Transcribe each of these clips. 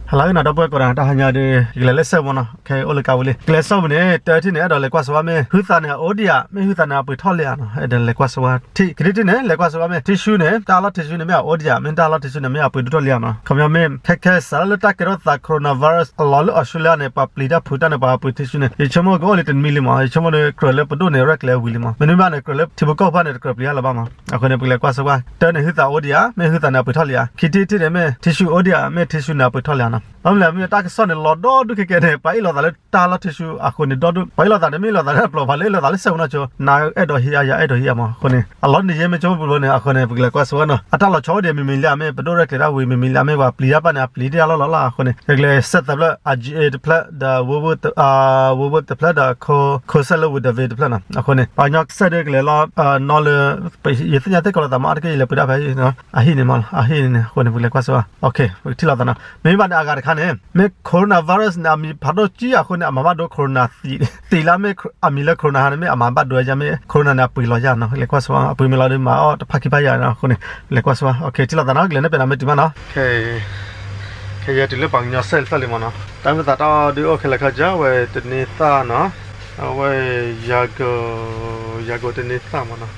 ဟါလၢအဂ့ၤနီၤ ဒီပုၢ်ဝဲၢ်ကိးဂၤ တၢ်ဟါညါဒီး ယကလဲၤလၢစဲးမ့ၢ်နီၤ, ခဲအံၤအိၣ်လၢကါဝံၤလံ ကလဲၤစဲးမ့ၢ်န့ၣ် တၢထံၣ်န့ၣ် အဲၣ်ဒိးလဲၤကွၢ်စိဝါမ့ၢ် ဟုသးန့ၣ်အအိၣ်ဒံးဧါ, မ့ၢ်ဟုသးန့ၣ်အပှ့ၤထီၣ်လံဧါနီၤ, အဲၣ်ဒိးလဲၤကွၢ်စိဝါထံၣ်, ခံထံၣ်န့ၣ် လဲၤကွၢ်စိဝါမ့ၢ် ထံဆူန့ၣ် တၢ်လီၢ်ထံဆူန့ၣ် မ့ၢ်အအိၣ်ဒံးဧါ, မ့ၢ်တၢ်လီၢ်ထံဆူန့ၣ် မ့ၢ်အပှ့ၤဒိၣ်ထီၣ်လံဧါနီၤ, ခီပညီမ့ၢ် ခဲခဲစးလၢတၢ်ကဲထီၣ်သး coronavirus အလီၢ်လၢ Australia န့ၣ် ပှၤပျံၤတၢ်ဖုးတၢ်န့ၣ် ပှၤပှ့ၤထံဆူန့ၣ် ယဆိကမိၣ်ကအိၣ်လံတနွံလံမး, ယဆိကမိၣ်ဒီး ကြၢးလၢပဒိၣ်န့ၣ် ရဲၣ်ကျဲၤဝံၤလံမး, မ့တမ့ၢ်ဘၣ်န့ၣ် ကြၢးလၢထံဖိကီၢ်ဖိန့ၣ် တကြၢးပျံၤတၢ်လၢၤဘၣ်မး, အဃိန့ၣ် ပကလဲၤကွၢ်စိဝါ, တၢန့ၣ် ဟုသးအိၣ်ဒံးဧါ, မ့ၢ်ဟုသးန့ၣ်အပှ့ၤထီၣ်လံဧါ, ခံထံၣ်တထံၣ်န့ၣ် မ့ၢ်ထံဆူအိၣ်ဒံးဧါ, မ့ၢ်ထံဆူန့ၣ်အပှ့ၤထီၣ်လံဧါနီၤ, ဘၣ်မနုၤလဲၣ် မ့ၢ်တၢ်ကစီၣ်န့ၣ် လီၤဒီဒူၣ်ခဲကဲန့ၣ် ပှၤအ့ၣ်လိာ်သးလၢတၢ်လီၢ်ထံဆူအဃိန့ၣ် ဒီဒူၣ်, ပှၤအ့ၣ်လိာ်သးန့ၣ် မ့ၢ်အ့ၣ်လိာ်သးလၢအပျိာ်ဖးလၢအ့ၣ်လိာ်သးလၢစဲးပူၤနီၢ်ဆိ, နအဲၣ်ဒိးဟံးဧါ ယအဲၣ်ဒိးဟံးဧါမး, အဃိန့ၣ် အလီၢ်န့ၣ်ယဲမ့ၢ်ဆိကမိၣ်ဘျီန့ၣ် အဃိန့ၣ် ပကလဲၤကွၢ်စိဝါနီၤ, အတၢ်လီၤဆီအိၣ်ဒံးမံၤမံၤလံဧါ, မ့ၢ်ပဒိၣ်ရဲၣ်ကျဲၤတၢ်ဝံၤမံၤမံၤလံဧါ, မ့ၢ်ပှၤပျံၤတၢ်ဘၣ်န့ၣ် အပျံၤတၢ်လီၢ်လီၢ်လၢအဃိန့ၣ် ယကလဲၤစဲးသးဖျၢၣ် အကၠံၣ်အ့တဖျၢၣ် ဒီး ဝ့ဝ့ၢ်တဖျၢၣ်ဒီး ခိစဲးလၢဝ့ၢ်ဒၤဝ့းတဖျၢၣ်နီၤ, အဃိန့ၣ် ပှၤကညီစဲးဒၢကလဲၤလီၤ နီၢ်လၢ ယသ့ၣ်ညါသ့ၣ်ကီးလိာ်သးမး အါတက့ၢ် ယလဲၤပှ့ၤဒၣ်ဖဲ အဟံၣ်န့ၣ်မး အဟံၣ်န့ၣ် အဃိန့ၣ် ပကလဲၤကွၢ်စိဝါ, ပကထံၣ်လိာ်သးနီၤ, မ့ၢ်ဘၣ်န့ၣ် အဂၤတခါန့ၣ် မ့ၢ် coronavirus န့ၣ် အမံၤဖးဒိၣ်ကံအဃိန့ၣ် အမၤဘၣ်ဒိ corona သံးလၢမ့ၢ်အမံၤလၢ corona ဟါန့ၣ် မ့ၢ်အမၤဘၣ်ဒိယါ မ့ၢ် corona န့ၣ် အပှ့ၤလီၤယါနီၤ, လဲၤကွၢ်စိဝါ အပှ့ၤမ့ၢ်လီၤဒီးမၤအီၣ်တဖၣ်ခံဖၣ်ယါနီၤ, အဃိန့ၣ် လဲၤကွၢ်စိဝါ, ကထံၣ်လိာ်သးနီၤ, ကလဲၤနဲၣ်ပဲာ်နၤမ့ၢ်တုၤမးနီၤ, ခဲအံၤတုၤလၢပှၤကညီစဲးတဖျၢၣ်လံမးနီၤ, တၢ်မ့ၢ်သးတၢ်အီၣ်ဒုးအိၣ်ခဲလၢာ်ခဲဆ့ အဝဲတန့ၢ်သၣ်နီၤ, အဝဲ ယၤကိာ် ယၤကိာ်တန့ၢ်သၣ်မးနီၤ,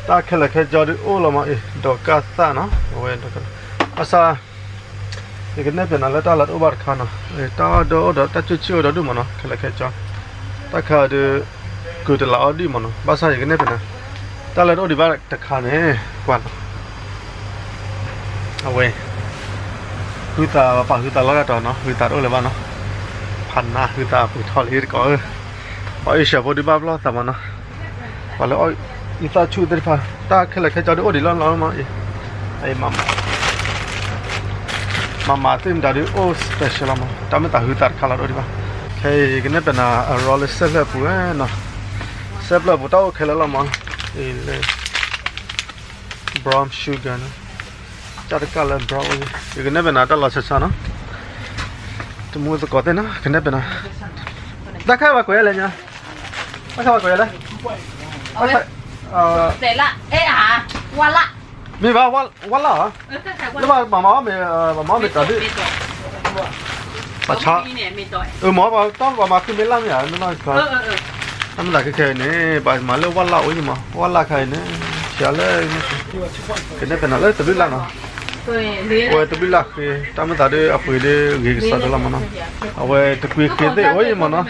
တၢ်ခဲလၢာ်ခဲဆ့ဒုးအိၣ်လီၤမးအံၤ ဒိးကၣ်သၣ်နီၤ, အဝဲ ဘၣ်ဆၣ် ယကနဲၣ်ပဲာ်နၤလၢတၢ်လၢတအိၣ်ဘၣ်တခါနီၤ, တၢ်အီၣ်ဒိးအိၣ်ဒီးတၢ်ကူၣ်ဆံၣ်အိၣ်ဒီးဒူၣ်မးနီၤ, ခဲလၢာ်ခဲဆ့, တၢ်ခါဒုး ကုာ်တလးအီၣ်ဒံးမးနီၤ, ဘၣ်ဆၣ်ယကနဲၣ်ပဲာ်နၤ, တၢ်လၢတအိၣ်ဒံးဘၣ်တခါန့ၣ် ကွၢ်နီၤ အဝဲ ဟုသးပာ်ဟုသးလီၤတၢ်တီၤနီၤ, ဟုသးတအိၣ်လၢၤဘၣ်နီၤ, ဖးနါဟုသးပှ့ၤထီၣ်လံတကိးဧၢ, ပှၤအ့ရှၢၣ်ဖိဒုးဘၣ်ပလီၢ်သးမးနီၤ, ပှၤလၢအီၣ်အံသၣ်ဆူၣ်သ့ၣ်တဖၣ်, တၢ်ခဲလၢာ်ခဲဆ့ဒုးအိၣ်ဒံးလီၤလီၤမးအံၤ, အံၤမးမး မၤမၤသ့ၣ်မတၤဒုးအိၣ် special လီၤမး, တၢ်မ့ၢ်သးဟုသးတခါလီၤတအိၣ်ဒံးဘၣ်, ခဲအံၤကနဲၣ်ပဲာ်နၤအရီလၢစဲးဖျၢၣ်အပူၤနီၤ, စဲးဖျၢၣ်အပူၤတၢ်အိၣ်ခဲလၢာ်လီၤမး, အံၤလၢ brown sugar နီၤ, တၢ်တကၢ်လၢ brown အိၣ်, ယကနဲၣ်ပဲာ်နၤတၢ်လီၤဆီဆီနီၤ, တမူသကိးသ့ၣ်နီၤ ကနဲၣ်ပဲာ်နၤ, တၢ်ခါဘၣ်ကွဲးလဲၣ်ညါ, တၢ်ခါဘၣ်ကွဲးလဲၣ်ညါ, တၢ်ခါ တဲလၢအဲၣ်ဧါ, ဝါလၢ်, မ့ၢ်ဘၣ် ဝါလၢ်ဧါ, လၢဘၣ်မၤမၤအီၣ်မ့ၢ် ပှၤမၤအီၣ်မ့ၢ်တၢ်ဒ်, ပှၤဆါ, အမ့ၢ်ပှၤတၢ်ပှၤမၤဃုမ့ၢ်လၢ်မ့ၢ်ဧါ, တၢ်မ့ၢ်သးခဲခဲအံၤန့ၣ် ပှၤမၤလၢဝါလၢ်အိၣ်ယံၤမး, ဝါလၢ်ခါအံၤန့ၣ် ဆံးလၢ ကနဲၣ်ပဲာ်နၤလၢတဘျုးလၢ်နီၤ, အဝဲတဘျုးလၢ်ဃ့ တၢ်မ့ၢ်သးဒ်အပှ့ၤဒ်ဂ့ၤကစးဒၣ်လီၤမးနီၤ, အဝဲတကွံဃ့သ့ၣ်အိၣ်ယံၤမးနီၤ,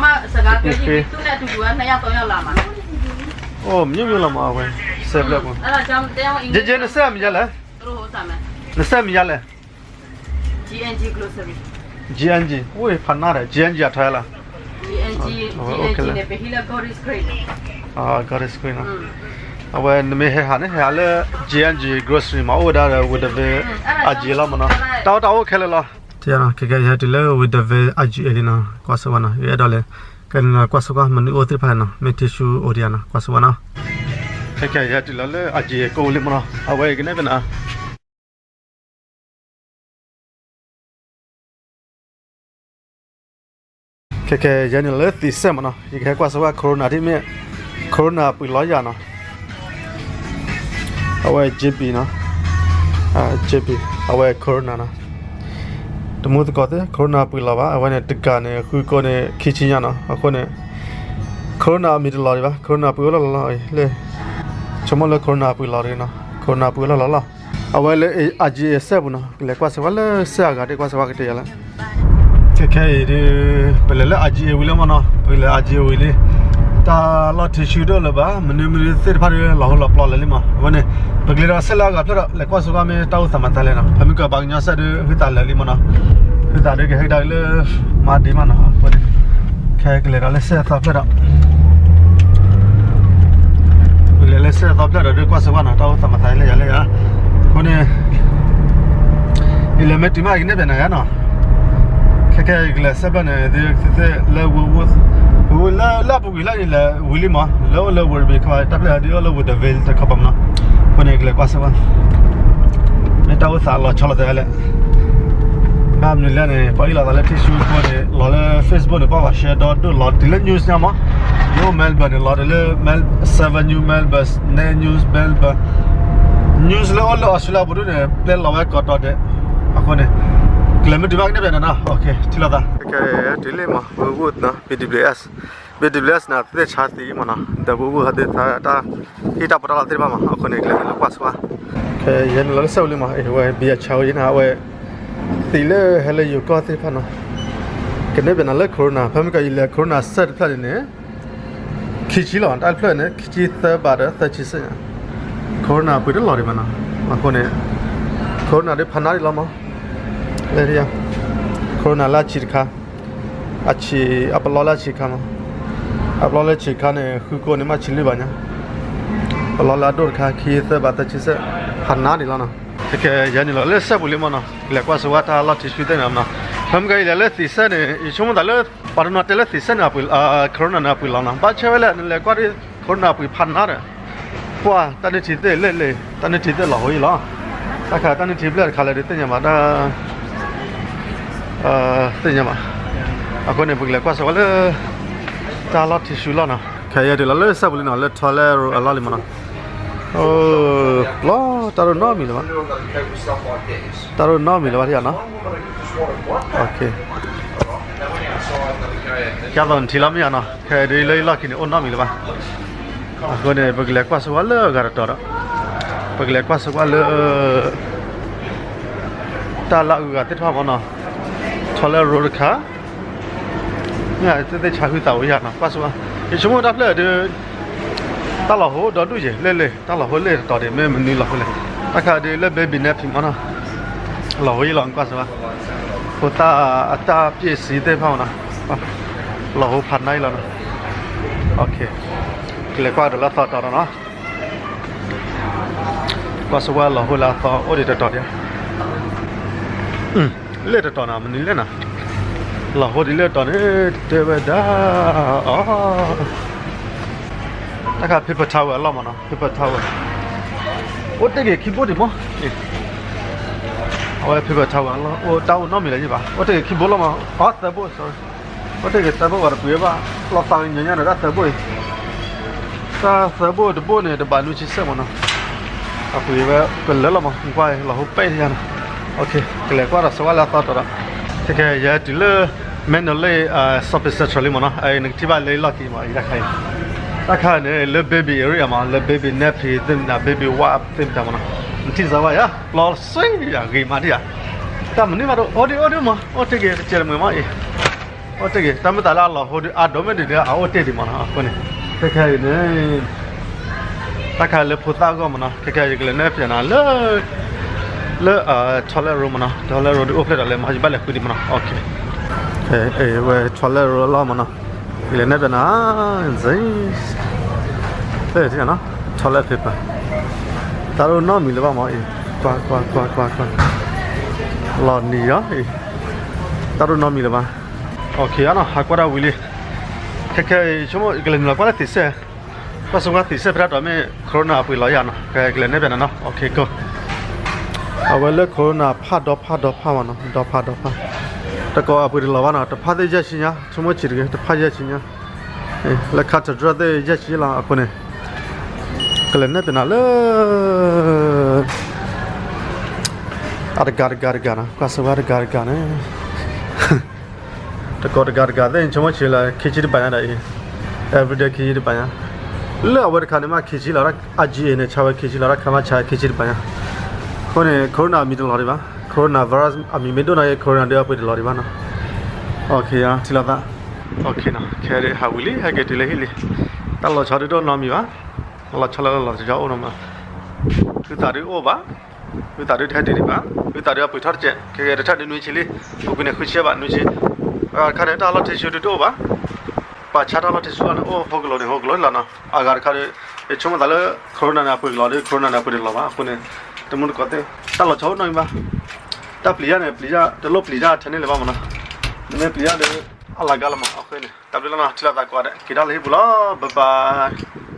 တကွံဃ့ အိၣ် မ့ၢ်မ့ၢ်လီၤမးအဝဲ, စဲးဖျၢၣ်ပူၤ, ယဲယဲနစဲးမံၤယါလဲၣ်, နစဲးမံၤယါလဲၣ်, G N G, အိၣ်ဖးနါဒီး G N G အထီလီၤ, G N G, G N G န့ၣ် ပဟံးလၢ Goddess Green, Goddess Green နီၤ, အဝဲနမ့ၢ်ဟဲဟးန့ၣ် ဟဲဟးလၢ G N G grocery မး အိၣ်ဝဲဒၣ်ဒီး ဝ့ၢ်ဒဝ့ၢ် အကၠံၣ် လီၤမးနီၤ, တၢ်အီၣ်တၢ်အီအိၣ်ခဲလၢာ်လီၤ, ခဲကဲယဟဲတုၤလၢ ဝ့ၢ်ဒဝ့ၢ် အကၠံၣ် လံနီၤ, ကွၢ်စိဝါနီၤ, ယအဲၣ်ဒိးလဲၤ ကဲနကွၢ်စိကွၢ် မနုၤအိၣ်သ့ၣ်တဖၣ်နီၤ, မ့ၢ်ထံဆူအိၣ်ဒံးဧါနီၤ, ကွၢ်စိဝါနီၤ, ခဲကဲယဟဲတုၤလီၤလၢ အကၠံၣ် ကိးလံမးနီၤ, အဝဲကနဲၣ်ပဲာ်နၤ ခဲကဲ ယဲန့ၣ်လီၤလၢသံးစဲးမးနီၤ, ယကဟဲကွၢ်စိဝါ Corona ဒ်မ့ၢ် Corona ပှ့ၤလီၤယၤနီၤ, အဝဲ J B နီၤ, J B အဝဲ Corona နီၤ, တမူသကိးသ့ၣ် Corona ပှ့ၤလီၤဘၣ်, အဝဲန့ၣ်တကးန့ၣ် ဃုကိၢ်န့ၣ် ခံဆံညါနီၤ, အဃိန့ၣ် Corona အမံၤတလီၤဒံးဘၣ်, Corona ပှ့ၤအိၣ်လီၤလီၤလီၤအံၤ, ဆိကမိၣ်လၢ Corona ပှ့ၤလီၤတဂ့ၤနီၤ, Corona ပှ့ၤအိၣ်လီၤလီၤလီၤ, အဝဲလၢ အကၠံၣ် စဲးပူၤနီၤ, ကလဲၤကွၢ်စိဝါလၢစဲးအဂၤဒ် ကွၢ်စိဝါကတဲယၤလၢ ခဲခဲအံၤဒ် ပလဲၤလၢ အကၠံၣ် ဝံၤလံမးနီၤ, ပလဲၤ အကၠံၣ် ဝံၤလံ, တၢ်လီၢ်ထံဆူဒိၣ်လၢၤဘၣ်, မနုၤမနုၤသ့ၣ်တဖၣ်ဒ် လီၤဟိလီၤပျီလၢာ်လံမး, အဃိန့ၣ် ပကလဲၤဒီးစဲးလၢအဂၤဖျၢၣ်ဒီး လဲၤကွၢ်စိဝါမ့ၢ်တၢ်အိၣ်သးမၤသးလဲၣ်နီၤ, ပမ့ၢ်ကဘၣ်ကညီစဲးဒ် ဟုသးလၢာ်လံမးနီၤ, ဟုသးဒ်ကဟဲကဒါလၢ မၤဒံးမးနီၤ, အဃိန့ၣ် ခဲကလဲၤဒီးလၢစဲးသီဖျၢၣ်ဒီး ပလဲၤလၢစဲးသီဖျၢၣ်ဒီး ဒ်ကွၢ်စိဝါနီၤ, တၢ်အိၣ်သးမၤသးလၢယၤလၢယၤ, အဃိန့ၣ် ယလဲၤမ့ၢ်တုၤမး ယကနဲၣ်ပဲာ်နၤယါနီၤ, ခဲခဲယကလဲၤစဲးဖျၢၣ်န့ၣ် သုသ့ၣ်လၢ ဝ့ၢ်လၢ လၢအပူၤကွံာ်လၢယလဲၤဝံၤလံမး, လၢအိၣ်လၢဝ့ၢ်တဘ့ၣ်ခီ တၢ်ဖျၢၣ်ဒ်အိၣ်လၢဝ့ၢ်တဘ့ၣ်တခီပၤမးနီၤ, အဃိန့ၣ် ယကလဲၤကွၢ်စိဝါ မ့ၢ်တၢ်အိၣ်သးလီၤဆီလီၤသးလဲၣ်, ဘၣ်မနုၤလဲၣ်န့ၣ် ပှၤအ့ၣ်လိာ်သးလၢထံဆူအဃိန့ၣ် လီၤလၢ Facebook န့ၣ် ပှၤဘၣ် share ဒီဒိၣ်လီၤ တုၤလၢ news ညါမး, ယအိၣ် Melbourne န့ၣ် လီၤတုၤလၢ Mel- Seven News Melbourne, Net News Melbourne, news လၢအိၣ်လၢ Australia ပူၤဒ်န့ၣ် ပျဲလီၤဝဲကိးတီၤဒဲး, အဃိန့ၣ် လဲၤမ့ၢ်တုၤဘၣ်ကန့ၣ်ဖဲန့ၣ်နီၤ, ထံၣ်လိာ်သး, ကဲ တုၤလံမး ဝ့ၢ်ဝူၣ်နီၤ, B W S, B W S န့ၣ် သ့ၣ်ဆါသံမးနီၤ, ဒီးဝ့ၢ်ဝူၣ်ဟဲသ့ၣ်ဆါတၢ်ဟ့ၣ်တၢ်ပီးတၢ်လီသ့ၣ်တဖၣ်မး, အဃိန့ၣ် ကလဲၤနုာ်လီၤကွၢ်ဆိဝဲ, ကဲ ယဲနုာ်လီၤလၢစဲပူၤလံမး, အဝဲ ဘံယဆါဝဲယဲန့ၣ် အဝဲ သံလၢဟဲလၢယိၤကီၢ်သ့ၣ်တဖၣ်နီၤ, ကန့ၢ်ဘၣ်နၤလၢ corona, ဖဲမ့ၢ်ကီးယလဲၤ corona စဲတဖျၢၣ်န့ၣ် ခံဆံလီၤ, တၢ်တဖျၢၣ်န့ၣ် ခံဆံသၢဘးဒီးသၢဆံစဲးညါ, corona ပှ့ၤတလီၤဒံးဘၣ်နီၤ, အဃိန့ၣ် corona ဒ်ဖးနါဒံးလီၤမး, လဲၤဒံးယါ, corona လၢအဆံးတခါ, အဆံး အပလီလၢအဆံးတခါမး, အပလီလၢအဆံးတခါန့ၣ် ဃုကိၢ်န့ၣ်မ့ၢ်ဆံးလွံၢ်ဘးညါ, ပလီလၢအဒိၣ်တခါ ခံသၢဘးသၢဆံစဲး, ဖးနါဒံးလီၤနီၤ, ကဲ ယဲနုာ်လီၤလၢစဲပူၤလံမးနီၤ, လဲၤကွၢ်ဆိဝဲတၢ်လီၢ်ထံဆူသ့ၣ်န့ၣ်နီၤ, ဖဲမ့ၢ်ကီးယလဲၤလၢသံးစဲန့ၣ် ယဆိကမိၣ်သးလၢ ပှၤတနီၤတဲလၢသံးစဲန့ၣ် အပှ့ၤ corona န့ၣ်အပှ့ၤလီၤနီၤ, ဘၣ်ဆၣ်ဝဲလဲၣ် နလဲၤကွၢ်ဒ် corona ပှ့ၤဖးနါဒီး, ပှၤတၢ်နုၢ်ထံသ့ၣ်လဲၣ်လဲၣ် တၢ်နုၢ်ထံသ့ၣ်လီၤဟိယံလီၤ, တၢ်ခါတၢ်နုၢ်ထံဘျဲၣ်တခါလၢဒုးသ့ၣ်ညါဘၣ်တၢ် သ့ၣ်ညါဘၣ်, အဃိန့ၣ် ပကလဲၤကွၢ်ဆိဝဲလၢ တၢ်လီၢ်ထံဆူလီၢ်နီၤ, ခဲအံၤတုၤလီၤလၢစဲပူၤလံနီၤ, လၢ toilet roll အလီၢ်လံမးနီၤ, လီၤတၢ်ဒိၣ်နီတမံၤလၢၤဘၣ်, တၢ်ဒိၣ်နီတမံၤလၢၤဘၣ်ထံၣ်နီၤ, ကဲသိးနထံၣ်လီၤမ့ၢ်ယါနီၤ, ခဲအံၤဒ်လၢယလီၢ်ခံန့ၣ် အိၣ်နီတမံၤလၢၤဘၣ်, အဃိန့ၣ် ပကလဲၤကွၢ်ဆိဝဲလၢအဂၤတတီၤဒီး, ပကလဲၤကွၢ်ဆိဝဲလၢ တၢ်လၢအဂၤသ့ၣ်တဖၣ်မးနီၤ, toilet roll တခါ မ့ၢ်သ့ၣ်သ့ၣ်ဆါဟုသးဝဲယါနီၤ, ကွၢ်ဆိဝဲ, ယဆိကမိၣ်တၢ်ဖျၢၣ်ဒုး တၢ်လီၤဟိဒီဒူၣ်ယဲၤ လဲၣ်လဲၣ် တၢ်လီၤဟိလဲၣ်တတီၤဒံး မ့ၢ်မနုၤလီၤဟိလဲၣ်, တၢ်ခါဒုးလၢ baby nappy မးနီၤ, လီၤဟိယံလီၤ ကွၢ်ဆိဝဲ, ဖိသၣ်အတၢ်ပျဲၢ်စံသ့ၣ်တဖၣ်မးနီၤ, လီၤဟိဖးနါယံလီၤနီၤ, ကလဲၤကွၢ်ဒီးလၢအသီတတီၤနီၤ ကွၢ်ဆိဝဲလီၤဟိလၢအသီအိၣ်ဒံးတတီၤဒံး, လဲၣ်တတီၤနီၤ မနုၤလဲၣ်နီၤ, လီၤဟိဒ်လဲၣ်တတီၤန့ၣ် တဲဝဲဒၣ်အီၤ, တၢ်ခါ paper towel အလီၢ်မးနီၤ paper towel, အိၣ်တ့ၢ်က့ၤခံဘိဒံးမး, အဝဲ paper towel အလီၢ် အိၣ်တၢ်အိၣ်နီတမံၤလၢၤယံဘၣ် အိၣ်တ့ၢ်က့ၤခံဘိလီၤမး အီ သၢဘိ sorry, အိၣ်တ့ၢ်က့ၤသၢဘိ ပှၤတပှ့ၤဘၣ်, လီၤသးကညီၤညါဒီးတၢ်သၢဘိအံၤ, တၢ်သၢဘိတဘိန့ၣ် တဘးနွံဆံစဲးမးနီၤ, အပှ့ၤဝဲကလၢာ်လီၤမး ကွၢ်လီၤဟိပဲာ်ယါနီၤ, ကလဲၤကွၢ်ဒီးဆိဝဲလၢအသီတတီၤဒီး, ခဲကဲ ယဲတုၤလၢ Mandalay shopping centre လံမးနီၤ, နကထံၣ်ဘၣ်လၢလီၢ်ခံမး အံၤတၢ်ခါအံၤ, တၢ်ခါန့ၣ် လၢ baby area မး လၢ baby nappy သ့ၣ်မနၤ baby wipe သ့ၣ်မတၤမးနီၤ, နထံၣ်စၢၤဘၣ်ယါ ပျီစ့ယါဂ့ၤမးဒံးဧါ, တၢ်မနုၤမးတအိၣ်ဒံးအိၣ်ဒံးမး အိၣ်တ့ၢ်က့ၤတစဲးတမှဲၤမးအံၤ, အိၣ်တ့ၢ်က့ၤ တၢ်မ့ၢ်သးလၢအလီၤဟိဒုး အဒိးမ့ၢ်ဒံးဒီး အအိၣ်တ့ၢ်ဒံးမးနီၤ အဃိန့ၣ်, ခဲခဲအံၤန့ၣ် တၢ်ခါလၢဖိသၣ်အဂီၢ်မးနီၤ, ခဲခဲအံၤ ယကလဲၤနဲၣ်ဖျါနၤလၢ လၢ toilet roll မးနီၤ, toilet roll ဒုးအိၣ်ဖျဲၣ်ဒီးလဲၤမး ယဘၣ်လဲၤဃုဒံးမးနီၤ, ဝဲ toilet roll လီၤမးနီၤ, ယလဲၤနဲၣ်ဖျါနၤ toilet paper တၢ်ဒိၣ်နီတမံၤလၢၤဘၣ်မးအံၤ, ကွၢ်ကွၢ်ကွၢ်ကွၢ်ကွၢ်, လီၤနံၤအံၤ, တၢ်ဒိၣ်နီတမံၤလၢၤဘၣ်, အနီၤ ဟးကွၢ်တၢ်ဝံၤလံ, ခဲခဲအံၤ ဆိကမိၣ် ကလဲၤနုာ်လီၤကွၢ်လၢသံးစဲၣ်, ကွၢ်ဆိကွၢ်သံးစဲၣ်ဖဲတၢ်တီၤမ့ၢ် corona အပှ့ၤလီၤယါနီၤ, ကလဲၤနဲၣ်ဖျါနၤနီၤ, အဝဲလၢ corona ဖးဒီဖးဒီဖးမးနီၤ, ဒီဖးဒီဖး, တကိးအပှ့ၤတလီၤဘၣ်နီၤ, တဖၣ်သ့ၣ်ယဲၢ်ဆံညါ, ဆိကမိၣ်ဆံးတဂ့ၤ, တဖၣ်ယဲၢ်ဆံညါ, လၢ cathedral သ့ၣ်ယဲၢ်ဆံလီၤအဃိန့ၣ်, ကလဲၤနဲၣ်ဖျါနၤလၢ အတဂၤတဂၤတဂၤနီၤ, ကွၢ်ဆိကွၢ်တဂၤတဂၤန့ၣ် တကိးတဂၤတဂၤသ့ၣ် ဆိကမိၣ်ဆံးလၢ ခံဆံတဘးညါဒီးအံၤ, everyday ခံဆံတဘးညါ, လၢအဝဲတခါန့ၣ်မး ခံဆံလီၤ, အ G A န့ၣ် ဆါဝဲခံဆံလီၤ, တၢ်ခါမးဆါခံဆံတဘးညါ, အဃိန့ၣ် corona အမံၤတလီၤဒံးဘၣ်, coronavirus အမံၤမ့ၢ်ဒိၣ်နီၤ corona ဒုးအပှ့ၤတလီၤဒံးဘၣ်နီၤ, အနီၤ, ခဲဒုးဟးဝံၤလံ ဟဲက့ၤတုၤလၢဟံၣ်လံ, တၢ်လီၤဆီဒုးတအိၣ်နီတမံၤဘၣ်, လီၤဆီလၢလီၤဆီအိၣ်နီၤမး, ဟုသးဒုးအိၣ်ဘၣ် ဟုသးဒုးတဟဲတုၤဒံးဘၣ်, ဟုသးဒုးအပှ့ၤထီၣ်တစဲး, ခဲကဲတထၢၣ်ဒုးနွံဆံလံ, ပူၤကွံာ်န့ၣ်ဃုဆံဘၣ်နွံဆံ, အခါန့ၣ် တၢ်လီၢ်ထံဆူဒုးတအိၣ်ဘၣ်, ပှၤဆါတၢ်လီၢ်ထံဆူလီၤန့ၣ် အိၣ်ဟိကလိၤန့ၣ် ဟိကလိၤလီၤနီၤ, အဂၤတခါဒုး, ယဆိကမိၣ်သးလၢ corona န့ၣ် အပှ့ၤကလီၤဒုး corona န့ၣ် အပှ့ၤတလီၤဘၣ်အဃိန့ၣ်, တမူတကိးသ့ၣ် တၢ်လီၤဆီအိၣ်နီတမံၤဘၣ်, တၢ်ပျံၤယါန့ၣ် ပျံၤယါ တလိၣ်ပျံၤယါထဲန့ၣ်လၢၤဘၣ်မးနီၤ, နမ့ၢ်ပျံၤယါဒီး အလၤကါလီၤမး အဃိန့ၣ် တၢ်ဘျုးလီၤနီၤ ထံၣ်လိာ်သးကိးဂၤဒဲး က့ၤထီၣ်လၢဟံၣ်ပူၤလီၤ bye bye.